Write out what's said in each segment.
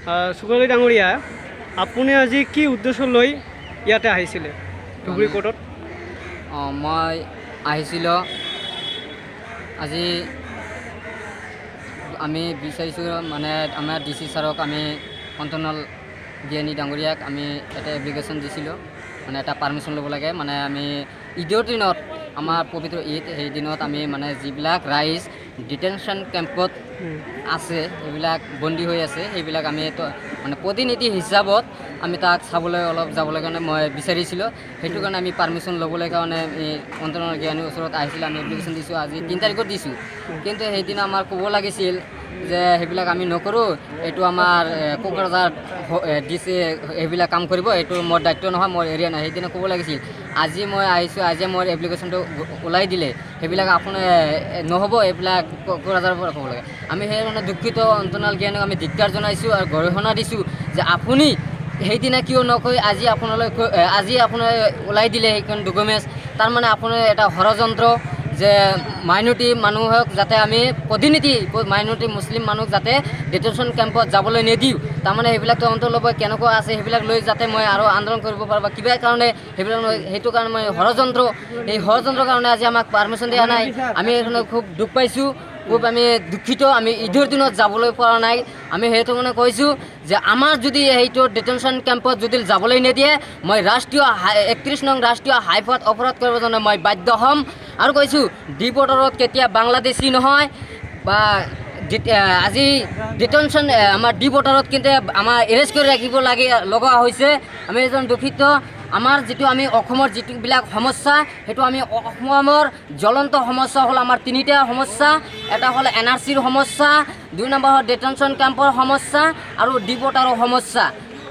শুকৰ আলী ডাঙৰীয়া, আপুনি আজি কি উদ্দেশ্য লৈ ইয়াতে আহিছিলে ধুবুৰী কোৰ্টত? অঁ, মই আহিছিলোঁ আজি। আমি বিচাৰিছোঁ, মানে আমাৰ ডি চি ছাৰক, আমি কণ্ট্ৰল জ্ঞানী ডাঙৰীয়াক আমি এটা এপ্লিকেশ্যন দিছিলোঁ, মানে এটা পাৰ্মিশ্যন ল'ব লাগে। মানে আমি ঈদৰ দিনত, আমাৰ পবিত্ৰ ঈদ, সেই দিনত আমি মানে যিবিলাক ৰাইজ ডিটেনশ্যন কেম্পত আছে, সেইবিলাক বন্দী হৈ আছে, সেইবিলাক আমি তো মানে প্ৰতিনিধি হিচাপত আমি তাক চাবলৈ অলপ যাবলৈ কাৰণে মই বিচাৰিছিলোঁ। সেইটো কাৰণে আমি পাৰ্মিশ্যন ল'বলৈ কাৰণে আমি অন্তৰৰ জ্ঞানীৰ ওচৰত আহিছিলোঁ। আমি এপ্লিকেশ্যন দিছোঁ, আজি 3 তাৰিখত দিছোঁ। কিন্তু সেইদিনা আমাৰ ক'ব লাগিছিল যে সেইবিলাক আমি নকৰোঁ, এইটো আমাৰ কোকৰাঝাৰ দিছে, সেইবিলাক কাম কৰিব, এইটো মোৰ দায়িত্ব নহয়, মোৰ এৰিয়া নহয়। সেইদিনা ক'ব লাগিছিল। আজি মই আহিছোঁ, আজি মোৰ এপ্লিকেশ্যনটো ওলাই দিলে। সেইবিলাক আপোনাৰ নহ'ব, এইবিলাক কোকৰাঝাৰৰ পৰা ক'ব লাগে। আমি সেইকাৰণে দুখিত। অন্তনাল জ্ঞানক আমি ধিক্কাৰ জনাইছোঁ আৰু গৰিহণা দিছোঁ যে আপুনি সেইদিনা কিয় নকৈ আজি আপোনালৈ আজি আপোনাৰ ওলাই দিলে সেইখন ডকুমেণ্টছ। তাৰমানে আপোনাৰ এটা ষড়যন্ত্ৰ যে মাইনৰিটি মানুহক যাতে আমি প্ৰতিনিধি মাইনৰিটি মুছলিম মানুহক যাতে ডিটেনশ্যন কেম্পত যাবলৈ নিদিওঁ। তাৰমানে সেইবিলাক তদন্ত ল'ব, কেনেকুৱা আছে সেইবিলাক লৈ যাতে মই আৰু আন্দোলন কৰিব পাৰোঁ বা কিবা কাৰণে সেইবিলাক, সেইটো কাৰণে মই ষড়যন্ত্ৰ, এই ষড়যন্ত্ৰৰ কাৰণে আজি আমাক পাৰ্মিশ্যন দিয়া নাই। আমি এইখনে খুব দুখ পাইছোঁ, খুব আমি দুখিত। আমি ঈদৰ দিনত যাবলৈ পৰা নাই। আমি সেইটো মানে কৈছোঁ যে আমাৰ যদি সেইটো ডিটেনশ্যন কেম্পত যদি যাবলৈ নিদিয়ে, মই ৰাষ্ট্ৰীয় 31 নং ৰাষ্ট্ৰীয় হাইপথ অৱৰোধ কৰিব কাৰণে মই বাধ্য হ'ম। আৰু কৈছোঁ, ডি বৰ্ডাৰত কেতিয়া বাংলাদেশী নহয় বা আজি ডিটেনশ্যন আমাৰ ডি বৰ্ডাৰত কিন্তু আমাৰ এৰেষ্ট কৰি ৰাখিব লাগে লগা হৈছে। আমি এজন দুখিত। আমাৰ যিটো আমি অসমৰ যিটোবিলাক সমস্যা, সেইটো আমি অসমৰ জ্বলন্ত সমস্যা হ'ল আমাৰ তিনিটা সমস্যা। এটা হ'ল এন আৰ চিৰ সমস্যা, 2 নম্বৰ হ'ল ডিটেনশ্যন কেম্পৰ সমস্যা আৰু ডি বৰ্ডাৰৰ সমস্যা।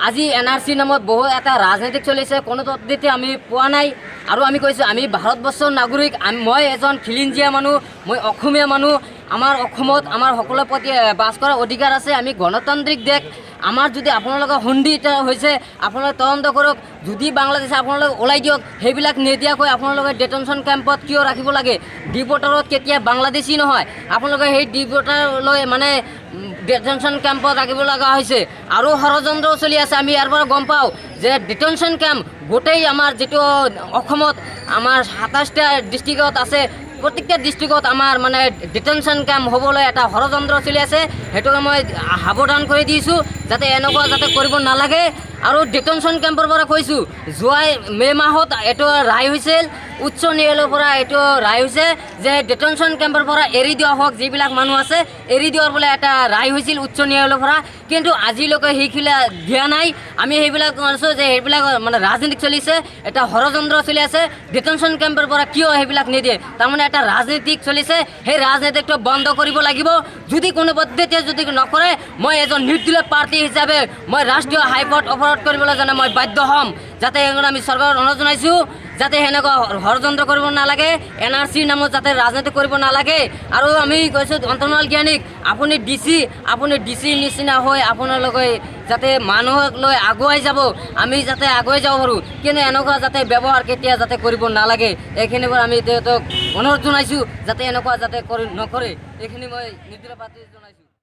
আজি এন আৰ চিৰ নামত বহুত এটা ৰাজনীতিক চলিছে, কোনো তথ্য আমি পোৱা নাই। আৰু আমি কৈছোঁ, আমি ভাৰতবৰ্ষৰ নাগৰিক, মই এজন খিলঞ্জীয়া মানুহ, মই অসমীয়া মানুহ। আমাৰ অসমত আমাৰ সকলোৰে প্ৰতি বাস কৰাৰ অধিকাৰ আছে। আমি গণতান্ত্ৰিক দেশ। আমাৰ যদি আপোনালোকৰ সন্ধি এটা হৈছে, আপোনালোকে তদন্ত কৰক। যদি বাংলাদেশে আপোনালোকে ওলাই দিয়ক। সেইবিলাক নিদিয়াকৈ আপোনালোকে ডিটেনশ্যন কেম্পত কিয় ৰাখিব লাগে? ডি বৰ্ডাৰত কেতিয়া বাংলাদেশী নহয়, আপোনালোকে সেই ডি বৰ্ডাৰলৈ মানে ডিটেনশ্যন কেম্পত ৰাখিব লগা হৈছে। আৰু ষড়যন্ত্ৰ চলি আছে। আমি ইয়াৰ পৰা গম পাওঁ যে ডিটেনশ্যন কেম্প গোটেই আমাৰ যিটো অসমত আমাৰ 27টা ডিষ্ট্ৰিক্টত আছে, প্ৰত্যেকটা ডিষ্ট্ৰিক্টত আমাৰ মানে ডিটেনশ্যন কেম্প হ'বলৈ এটা ষড়যন্ত্ৰ চলি আছে। সেইটোকে মই সাৱধান কৰি দিছোঁ যাতে এনেকুৱা যাতে কৰিব নালাগে। আৰু ডিটেনশ্যন কেম্পৰ পৰা কৈছোঁ, যোৱা মে' মাহত এইটো ৰায় হৈছিল, উচ্চ ন্যায়ালয়ৰ পৰা এইটো ৰায় হৈছে যে ডিটেনশ্যন কেম্পৰ পৰা এৰি দিয়া হওক, যিবিলাক মানুহ আছে এৰি দিয়াৰ বোলে এটা ৰায় হৈছিল উচ্চ ন্যায়ালয়ৰ পৰা। কিন্তু আজিলৈকে সেইবিলাক দিয়া নাই। আমি সেইবিলাক কৈছোঁ যে সেইবিলাক মানে ৰাজনীতিক চলিছে, এটা ষড়যন্ত্ৰ চলি আছে। ডিটেনশ্যন কেম্পৰ পৰা কিয় সেইবিলাক নিদিয়ে? তাৰমানে এটা ৰাজনীতিক চলিছে, সেই ৰাজনীতিকটো বন্ধ কৰিব লাগিব। যদি কোনো পদ্ধতিয়ে যদি নকৰে, মই এজন নিৰ্দলীয় প্ৰাৰ্থী হিচাপে মই ৰাষ্ট্ৰীয় হাইপথ অৱৰোধ কৰিবলৈ কাৰণে মই বাধ্য হ'ম। যাতে সেইকাৰণে আমি চৰকাৰক অনুৰোধ জনাইছোঁ যাতে সেনেকুৱা ষড়যন্ত্ৰ কৰিব নালাগে, এন আৰ চিৰ নামত যাতে ৰাজনীতি কৰিব নালাগে। আৰু আমি কৈছোঁ অন্তৰ্নাল জ্ঞানীক, আপুনি ডি চি, আপুনি ডি চিৰ নিচিনা হৈ আপোনালোকে যাতে মানুহক লৈ আগুৱাই যাব, আমি যাতে আগুৱাই যাব পাৰোঁ। কিন্তু এনেকুৱা যাতে ব্যৱহাৰ কেতিয়া যাতে কৰিব নালাগে, এইখিনিৰ পৰা আমি তেখেতক অনুৰোধ জনাইছোঁ যাতে এনেকুৱা যাতে কৰি নকৰে। এইখিনি মই নিৰ্দলীয় প্ৰাৰ্থী জনাইছোঁ।